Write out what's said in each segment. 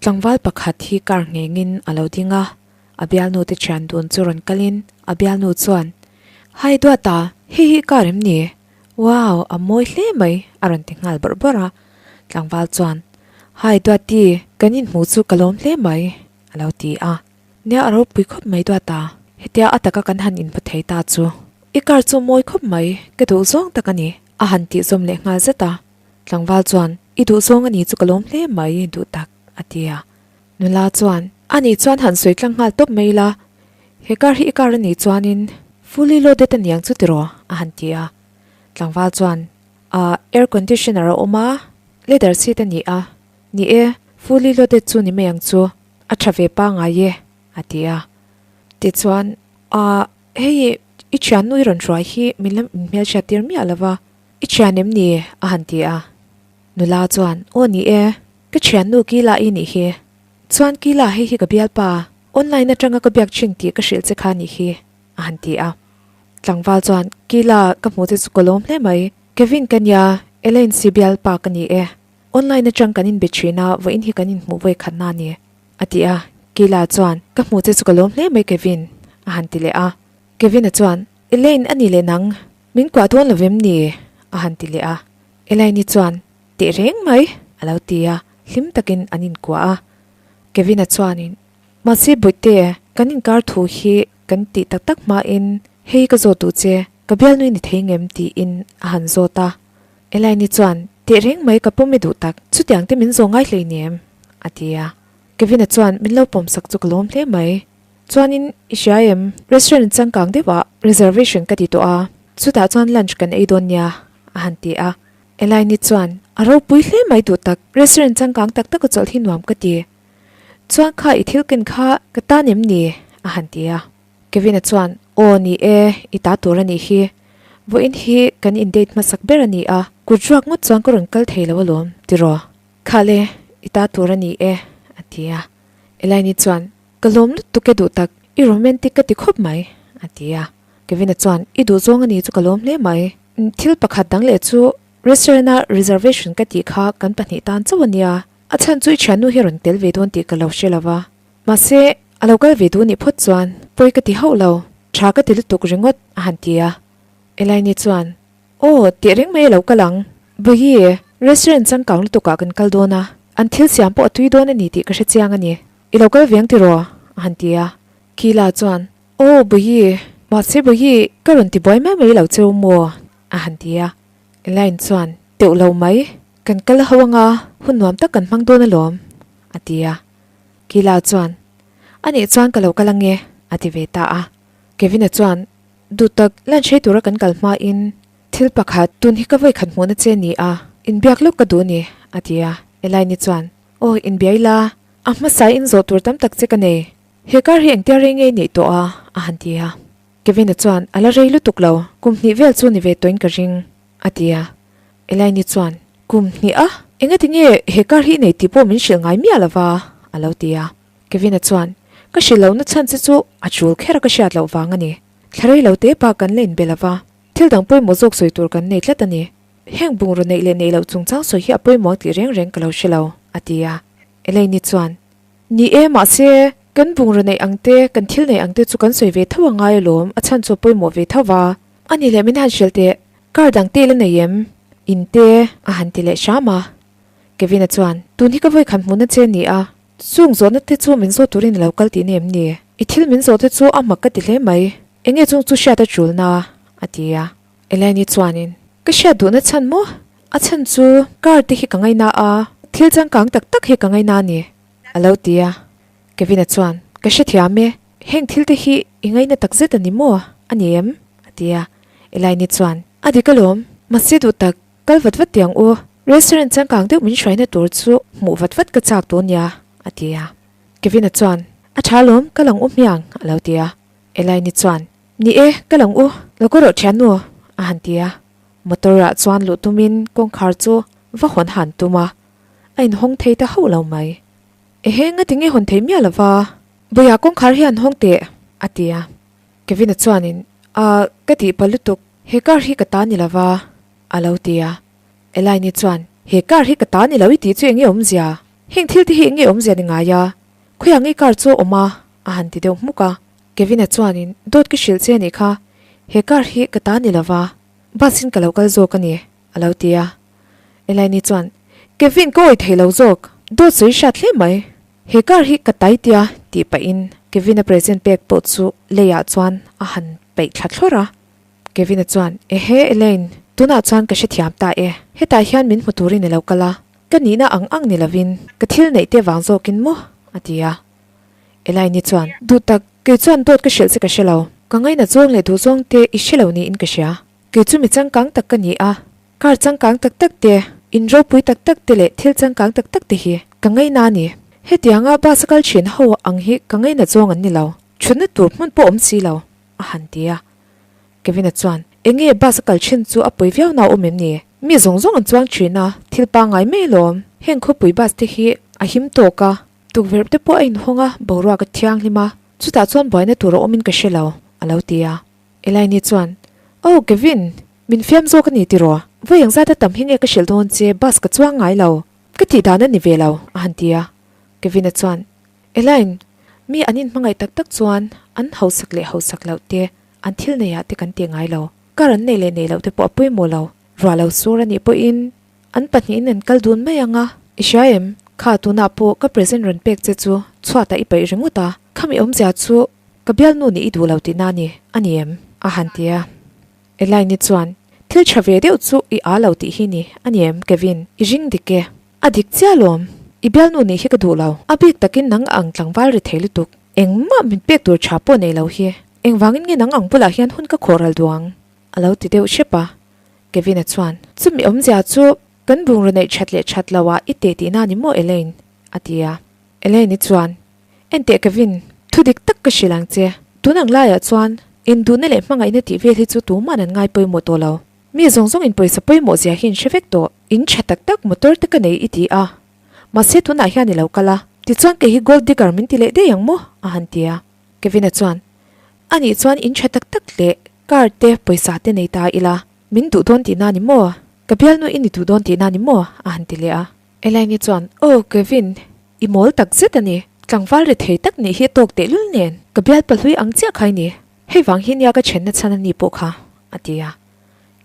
Tlangval pakhat hi car nghengin a lo ding a, a bialnu te thian dun chu rawn kalin a bialnu chuan, Hi Duata, hei hi car em ni? Wow, a mawi hle mai a rawn ti nghal bawrh bawrh a. Tlangval chuan, Hi Duati, kan inhmuh chu ka lawm hle mai a lo ti a. Nia a ropui khawp mai Duata, hetia a taka kan han inhmu thei ta chu. I car chu mawi khawp mai, ka duh zawng tak a ni a han tih zawm leh nghal zet a. Tlangval chuan, I duh zawng a ni chu ka lawm hle mai duh tak, a ti a. Nula chuan, A nih chuan han sawi tlang nghal tawp mai ila, he car hi i car a nih chuanin fully loaded a niang chu tiraw? a han ti a. Tlangval chuan, Ahh, air conditioner a awm a, leather seat a ni a, ni e, fully loaded chu ni mai ang chu, a tha ve pangai e, a ti a. Tichuan, Ahh, hei i thiannu i rawn hruai hi min la inhmelhriat tir miah lo va, I thian em ni? a han ti a. Nula chuan, Aw ni e, ka thiannu Kila i nih hi. Chuan Kila hei hi ka bialpa, online atanga ka biak thin tih ka hrilh che kha nih hi, a han ti a. Tlangval chuan, Kila, ka hmuh che chu ka lawm hle mai. Kevin ka nia, Elaine si bialpa ka ni e. Online atang kan inbe thin a, vawiin hi kan inhmuh vawi khatna a ni, a ti a. Kila chuan, Ka hmuh che chu ka lawm hle mai Kevin, a han ti leh a. Kevin-a chuan, Elaine a ni leh nang, min kuah dawn lo vem ni? a han ti leh a. Elaine-i chuan, Teh reng mai, a lo ti a, hlim takin an inkuah a. Kevin-a chuanin, Mahse Bawihte, kan inkar thu hi kan tih tak tak hmain hei ka zawt duh che, ka bialnui ni thei ngem? tiin a han zawt a. Elaine-i chuan, Teh reng mai, ka pawm i duh tak, chutiang te min zawh ngai hleinem, a ti a. Kevin-a chuan, Min lo pawmsak chu ka lawm hle mai. Chuanin i hria em? Restaurant changkang deuhah reservation ka ti tawh a, chutah chuan lunch kan ei dawn nia, a han ti a. Elaine-i chuan, A ropui hle mai duh tak, restaurant changkang tak taka chawlh hi nuam ka ti. Chuan kha i thil ken kha ka tan em ni? a han ti a. Kevin-a chuan, Aw ni e, i ta tur a nih hi. Vawiin hi kan in date hmasak ber a ni a, kut ruak ngawt chuan ka rawn kal thei lo alawm, tiraw? Kha le, i ta tur a ni e, a ti a. Elaine-i chuan, Ka lawm lutuk e duh tak, i romantic ka ti khawp mai, a ti a. Kevin-a chuan, I duh zawng a ni chu ka lawm hle mai. Thil pakhat dang leh chu restaurant-a reservation ka tih kha kan pahnih tan chauh a nia. A chhan chu i thiannu hi a rawn tel ve dawn tih ka lo hre lo va. Mahse, a lo kal ve duh nih phawt chuan pawi ka ti hauh lo, tha ka ti lutuk ringawt, a han ti a. Elaine-i chuan, Aw, tih reng mai a lo kal ang. Bawihi, restaurant changkang lutukah kan kal dawn a, an thil siam pawh a tui dawn a ni tih ka hre chiang a ni. I lo kal veng tiraw? a han ti a. Kila chuan, Aw, Bawihi, mahse Bawihi, ka rawn ti buai mai mai lo cheu maw? a han ti a. Elaine chuan, Teuh lo mai, kan kal ho anga hun nuam tak kan hmang dawn alawm, a ti a. Kila chuan, A nih chuan ka lo kal ange, a ti ve ta a. Kevin-a chuan, Duh tak, lunch ei tura kan kal hmain thil pakhat, tun hi ka vawikhat hmuhna che ni a, inbiak lawk ka duh ni, a ti a. Elaine-i chuan, Aw, inbiai la, a hmasa in zawh tur tam tak che ka nei. He car hi engtia rei ngei neih tawh a? a han ti a. Kevin-a chuan, A la rei lutuk lo, kum hnih vel chu ni ve tawhin ka ring, a ti a. Elaine-i chuan, Kum hnih a? Engati nge he car hi i nei tih pawh min hrilh ngai miah lo va? a lo ti a. Kevin-a chuan, Ka hrilh lohna chhan che chu a chul kher a ka hriat loh vang a ni. Thla rei lo te bak kan la inbe lo va, thil dang pawimawh zawk sawi tur kan nei tlat a ni. Heng bungraw neih leh neih loh chungchang sawi hi a pawimawh tih reng reng ka lo hre lo, a ti a. Elaine-i chuan, Ni e, mahse, kan bungraw neih ang te, kan thil neih ang te chu kan sawi ve tho a ngai alawm, a chhan chu a pawimawh ve tho va. A ni leh min han hrilh teh, car dang te la nei em? In te, a han ti leh hram a. Kevin-a chuan, Tun hi ka vawikhat hmuhna che a ni a, chung zawhna te chu min zawh turin a lo kal tihna em ni? I thil min zawh te chu a mak ka ti hle mai, enge chung chu hriat a tulna? a ti a. Elaine-i chuanin, Ka hriat duhna chhan maw? A chhan chu car te hi ka ngaina a, thil changkang tak tak hi ka ngaina a ni, a lo ti a. Kevin-a chuan, Ka hrethiam e, heng thil te hi i ngaina tak zet a ni maw? A ni em? a ti a. Elaine-i chuan, A dik alawm, mahse duh tak, kal vat vat tiang u, restaurant changkang deuh min hruaina tur chu hmuh vat vat ka chak tawh nia, a ti a. Kevin-a chuan, A tha alawm, kal ang u hmiang, a lo ti a. Elaine-i chuan, Ni e, ka lang u, lo ka rawh thiannu, a han ti a. Motor ah chuan luh tumin kawngkhar chu va hawn han tum a, a inhawng thei ta hauh lo mai. Ehe, ngati nge hawn thei miah lova? Bawihah kawngkhar hi an hawng teh, a ti a. Kevin-a chuanin, Ah, ka tih pa lutuk, he car hi ka ta ni lova, a lo ti a. Elaine-i chuan, He car hi ka ta ni lo i tih chu enge awmzia? Heng thil te hi eng nge awmzia ni ngai a? Khawiah nge car chu a awm a? a han ti deuh hmuk a. Kevin-a chuanin, Dawt ka hrilh che a nih kha, he car hi ka ta ni lova, bus in ka lo kal zawk a ni, a lo ti a. Elaine-i chuan, Kevin, ka awih thei lo zawk, dawt sawi hriat hle mai. He car hi ka tai tia tih pahin Kevin-a present pek pawh chu leiah chuan a han peih thla thlawrh a. Kevin-a chuan, Ehe Elaine, tunah chuan ka hrethiam ta e. Hetah hian min hmu turin i lo kal a, ka nihna ang ang ni lovin ka thil neih te vang zawkin maw? a ti a. Elaine-i chuan, Duh tak, kei chuan dawt ka hrilh che ka hre lo. Ka ngainat zawng leh duh zawng te i hre lo niin ka hria. Kei chu mi changkang tak ka ni a, Car changkang tak tak te, in ropui tak tak te leh thil changkang tak tak te hi ka ngaina a ni. Hetianga bus a kal thin ho ang hi ka ngaina zawng an ni lo. Thutna tur hmun pawh awm si lo, a han ti a. Kevin-a chuan, Enge bus a kal thin chu a pawi viau na awm em ni? Mi zawng zawng an chuang thin a, thil pangngai mai alawm. Heng khawpui bus te hi a him tawk a, tukverh te pawh a inhawng a, boruak a thianghlim a, chutah chuan buaina tur a awmin ka hre lo, a lo ti a. Elaine chuan, Oh, Kevin, min fiam zawk a ni tiraw? Vawi ang zata tam hi nge ka hrilh dawn che, bus ka chuang ngai lo. Ka tih dan a ni ve lo, a han ti a. Kevin-a chuan, Elaine, mi an inhmangaih tak tak chuan an hausak leh hausak loh te, an thil neiah te kan ti ngai lo. Kar an neih leh neih loh te pawh a pawimawh lo. Ruah lo sur a nih pawhin an pahnihin an kal dun mai ang a. I hria em? Kha tunah pawh ka present rawn pek che chu chhuatah i paih ringawt a. Khami awmzia chu Ka bialnu nih i duh lo tihna a ni, a ni em? A han ti a. Elaine-i chuan, Thil tha ve deuh chu i aa lo tih hi ni, a ni em, Kevin? I ring dik e. A dik chiah lawm. I bialnu nih hi ka duh lo. A bik takin nang ang tlangval ri thei lutuk. Engmah min pek tur tha pawh nei lo hi. Engvangin nge nang ang bulah hian hun ka khawh ral duh ang? A lo ti deuh hrep a. Kevin-a chuan, Chumi awmzia chu kan bungraw neih that leh that loah i teh tihna a ni maw, Elaine? a ti a. Elaine-i chuan, Enteh Kevin, thu dik tak ka hrilh ang che. Tun ang laiah chuan induhna leh hmangaihna tih vel hi chu tuman an ngai pawimawh tawh lo. Mi zawng zawng in pawisa pawimawh zia hi in hre vek tawh. In tha tak tak motor te ka nei i ti a, mahse tunah hian i lo kal a, tichuan kei hi gold digger min ti leh daih ang maw? a han ti a. Kevin-a chuan, Anih chuan in tha tak tak leh car te pawisa te nei ta ila, min duh dawn tihna ni maw? Ka bialnu i ni duh dawn tihna ni maw? a han ti leh a. Elaine-i chuan, Aw, Kevin, i mawl tak zet a ni. Tlangval ri thei tak nih hi a tawk tehlul nen. Ka bialpa hlui ang chiah kha i ni. Hei vang hi nia ka thenna chhan a ni pawh kha, a ti a.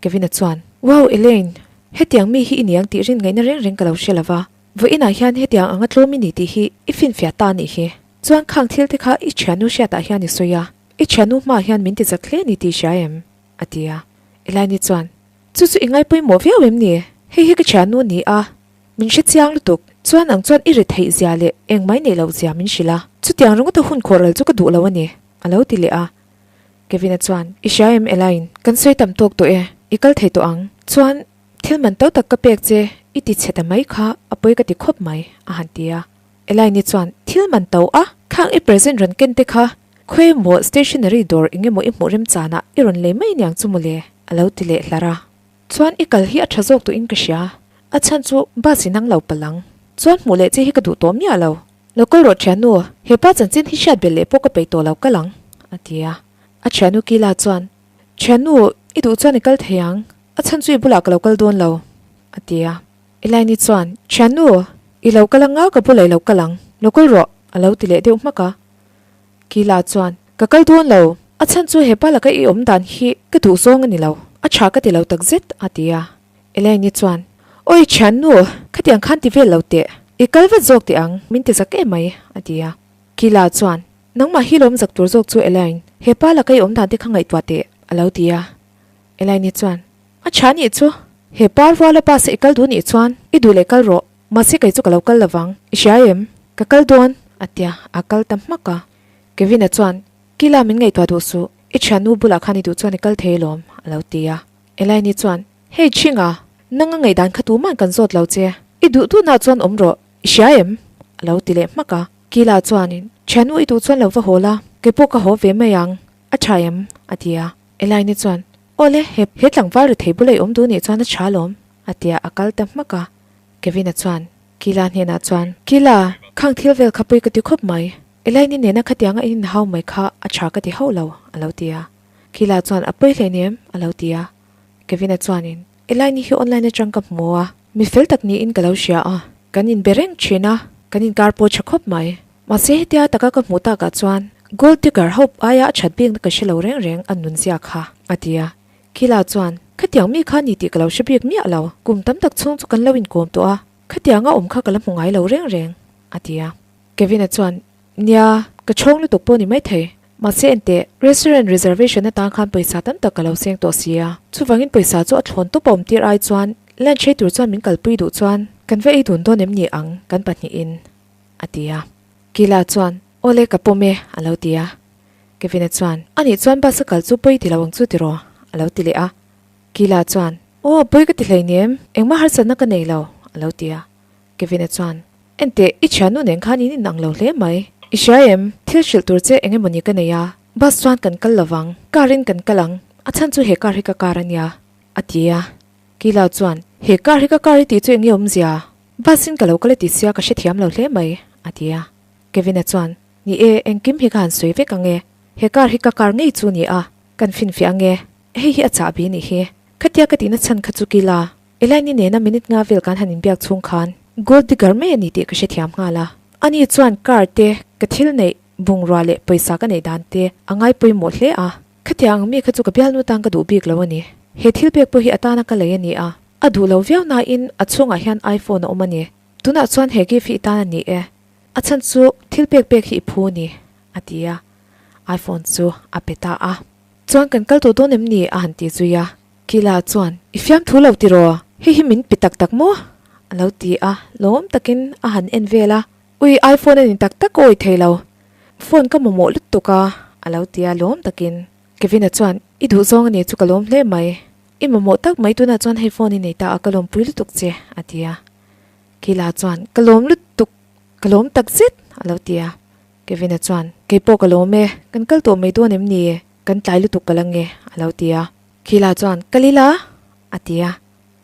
Kevin-a chuan, Wow, Elaine, hetiang mi hi i ni ang tih rin ngaihna reng reng ka lo hre lo va. Vawiinah hian hetiang anga tlawm i ni tih hi i finfiah ta a nih hi. Chuan khang thil te kha i thiannu hriatah hian i sawi a. I thiannu hmaah hian min ti zak hle ni tih i hria em? a ti a. Elaine-i chuan, Chu chu i ngaipawimawh viau em ni? Hei hi ka thiannu ni a, min hre chiang lutuk. Chuan ang chuan i ri theih zia leh eng mai neih loh zia min hrilh a. Chutiang ringawta hun khawh ral chu ka duh lo a ni, a lo ti leh a. Kevin-a chuan, I hria em Elaine, kan sawi tam tawk tawh e, i kal thei tawh ang. Chuan, thil man to tak ka pek che, i ti chhe ta mai kha a pawi ka ti khawp mai, a han ti a. Elaine-i chuan, Thil man to a, khang i present rawn ken te kha khawi emaw stationery dawr eng emaw i hmuh remchanah i rawn lei mai aniang chu mawle, a lo ti leh hlar a. Chuan i kal hi a tha zawk tuhin ka hria, a chhan chu bus in ang lo palh ang. Chuan hmuh leh che hi ka duh tawh miah lo. Lo kal rawh thiannu, he pa chanchin hi hriat belh leh pawh ka peih tawh lo kal ang, a ti a. A thiannu Kila chuan, Thiannu, i duh chuan i kal thei ang, a chhan chu i bulah ka lo kal dawn lo, a ti a. Elaine-i chuan, Thiannu, i lo kal anga ka bulah i lo kal ang, lo kal rawh, a lo ti leh deuh hmak a. Kila chuan, Ka kal dawn lo, a chhan chu hepa laka i awm dan hi ka duh zawng a ni lo, a tha ka ti lo tak zet, a ti a. Elaine-i chuan, Awi thiannu, khatiang khan ti vel lo teh, i kal vat zawk teh ang, min ti zak em mai, a ti a. Kila chuan, Nangmah hi lawm zak tur zawk chu Elaine, hepa laka i awm dan te kha ngaihtuah teh, a lo ti a. Elaine-i chuan, A tha nih chu, he par ruala bus a i kal duh nih chuan i duh leh kal rawh, mahse kei chu ka lo kal lovang, i hria em? Ka kal dawn, a tia, a kal ta hmak a. Kevin-a chuan, Kila min ngaihtuah duh suh, i thiannu bulah khan i duh chuan i kal thei alawm, a lo ti a. Elaine-i chuan, Hei Chhinga, nang a ngaihdan kha tuman kan zawt lo che, i duh duhnah chuan awm rawh, i hria em? a lo ti leh hmak a. Kila chuanin, Thiannu i duh chuan lo va haw la, kei pawh ka haw ve mai ang, a tha em? a ti a. Elaine-i chuan, Awle, he he tlangval ri thei bula i awm duh nih chuan a tha alawm, a ti a, a kal ta hmak a. Kevin-a chuan Kila hnenah chuan, Kila, khang thil vel kha pui ka ti khawp mai. Elaine-i nena khatianga in inhau mai kha a tha ka ti hauh lo, a lo ti a. Kila chuan, A pawi hle nem, a lo ti a. Kevin-a chuanin, Elaine-i hi online atang ka hmu a, mi fel tak niin ka lo hria a, kan inbe reng thin a. Kan inkar pawh tha khawp mai. Mahse hetia taka ka hmuh takah chuan gold digger ho aia a that bikna ka hre lo reng reng a nunzia kha, a ti a. Kila chuan, Khatiang mi kha ni tih ka lo hre bik miah lo. Kum tam tak chhung chu kan lo inkawm tawh a, khatianga awm kha ka la hmu ngai lo reng reng, a ti a. Kevin-a chuan, Nia, ka chhawng lutuk pawh ni maithei. Mahse enteh, restaurant reservation atan khan pawisa tam tak ka lo seng tawh si a. Chuvangin pawisa chu a thlawn tawp a awm tir ai chuan lunch ei tur chuan min kalpui duh chuan kan va ei dun dawn em ni ang kan pahnihin, a ti a. Kila chuan, Awle ka pawm e, a lo ti a. Kevin-a chuan, Anih chuan bus a kal chu pawi ti lo ang chu tiraw? a lo ti leh a. Kila chuan, Aw, pawi ka ti hleinem, engmah harsatna ka nei lo, a lo ti a. Kevin-a chuan, Enteh, i thiannu nen khan in inang lo hle mai. I hria em? Thil hrilh tur che eng emawni ka nei a, bus chuan kan kal lovang, car in kan kal ang, a chhan chu he car hi ka car a nia, a ti a. Kila chuan, He car hi ka car i tih chu eng nge awmzia? Bus in ka lo kal e ti sia ka hrethiam lo hle mai, a ti a. Kevin-a chuan, Ni e, engkim hi ka han sawi vek ang e. He car hi ka car ngei chu ni a, kan finfiah ang e. Hei hi a chahbi nih hi. Khatia ka tihna chhan kha chu Kila, Elaine-i nena minute nga vel kan han inbiak chhung khan gold digger mai a ni tih ka hrethiam nghal a. Ani chuan car te, ka thil neih, bungrua leh pawisa ka neih dan te a ngai pawimawh hle a. Khatiang ang mi kha chu ka bialnu tan ka duh bik lo a ni. He thil pek pawh hi a tana ka lei a ni a. A duh lo viau nain a chhungah hian iPhone a awm a ni. Tunah chuan he gift hi i tan a ni e. A chhan chu thil pek pek hi i phu a ni, a ti a. iPhone chu a pe ta a. Chuan kan kal tawh dawn em ni? a han ti zui a. Kila chuan, I fiamthu lo tiraw? Hei hi min pe tak tak maw? a lo ti a, lawm takin a han en vel a. Ui, iPhone a ni tak tak awi thei lo. Phone ka mamawh lutuk a, a lo ti a, lawm takin. Kevin-a chuan, I duh zawng a ni chu ka lawm hle mai. I mamawh tak mai tunah chuan hei phone i nei ta a, ka lawmpui lutuk che, a ti a. Kila chuan, Ka lawm lutuk, ka lawm tak zet, a lo ti a. Kevin-a chuan, Kei pawh ka lawm e, kan kal tawh mai dawn em ni? Kan tlai lutuk ka la nge, a lo ti a. Khila chuan, Kal ila? a ti a.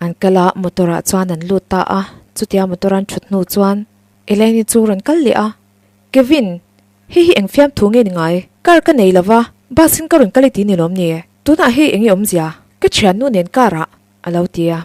An kal a, motor ah chuan an lut ta a. Chutia motor an thut hnu chuan Elaine-i chu rawn kal leh a, Kevin, hei hi eng fiamthu nge ni ngai? Car ka nei lova, bus in ka rawn kal i ti ni lawm ni? Tunah hei eng i awmzia? Ka thiannu nen car ah, a lo ti a.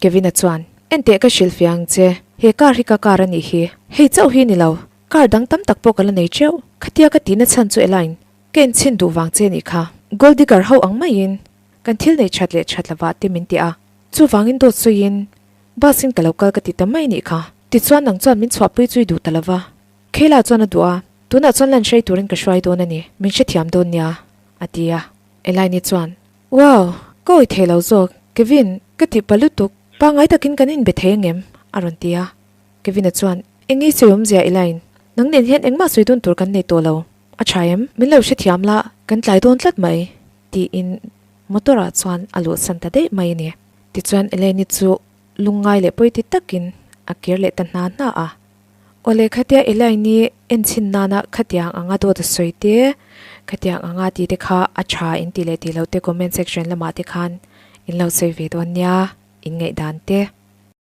Kevin-a chuan, Enteh ka hrilhfiah ang che, he car hi ka car a nih hi. Hei chauh hi ni lo, car dang tam tak pawh ka la nei teuh. Khatia ka tihna chhan chu Elaine, Ka inchhin duh vang che nih kha. Gold digger ho ang maiin kan thil nei that leh that lovah te min ti a, chuvangin dawt sawiin bus in ka lo kal ka ti ta mai nih kha. Tichuan nang chuan min chhuahpui chui duh ta lova. Kayla chuan a duh a, tunah chuan lunch rei turin ka hruai dawn a ni, min hrethiam dawn nia, a ti a. Elaine-i chuan, Wow, ka awih thei lo zawk, Kevin, ka tih pa lutuk, pangngai takin kan inbe thei angem? a rawn ti a. Kevin-a chuan, Eng nge sawi awmzia Elaine, nang nen hian engmah sawi dawn tur kan nei tawh lo. A tha em? Min lo hrethiam la, kan tlai dawn tlat mai, tiin motor ah chuan a luhsan ta daih mai a ni. Tichuan Eleni chu lungngai leh pawiti takin a kir leh ta hna hna a. Awle khatia Elaine-i enchhin nana khatiang anga dawt a sawi te, khatiang anga tih te kha a tha in ti leh tih lo te comment section lamah te khan in lo sawi ve dawn nia, in ngaihdan te.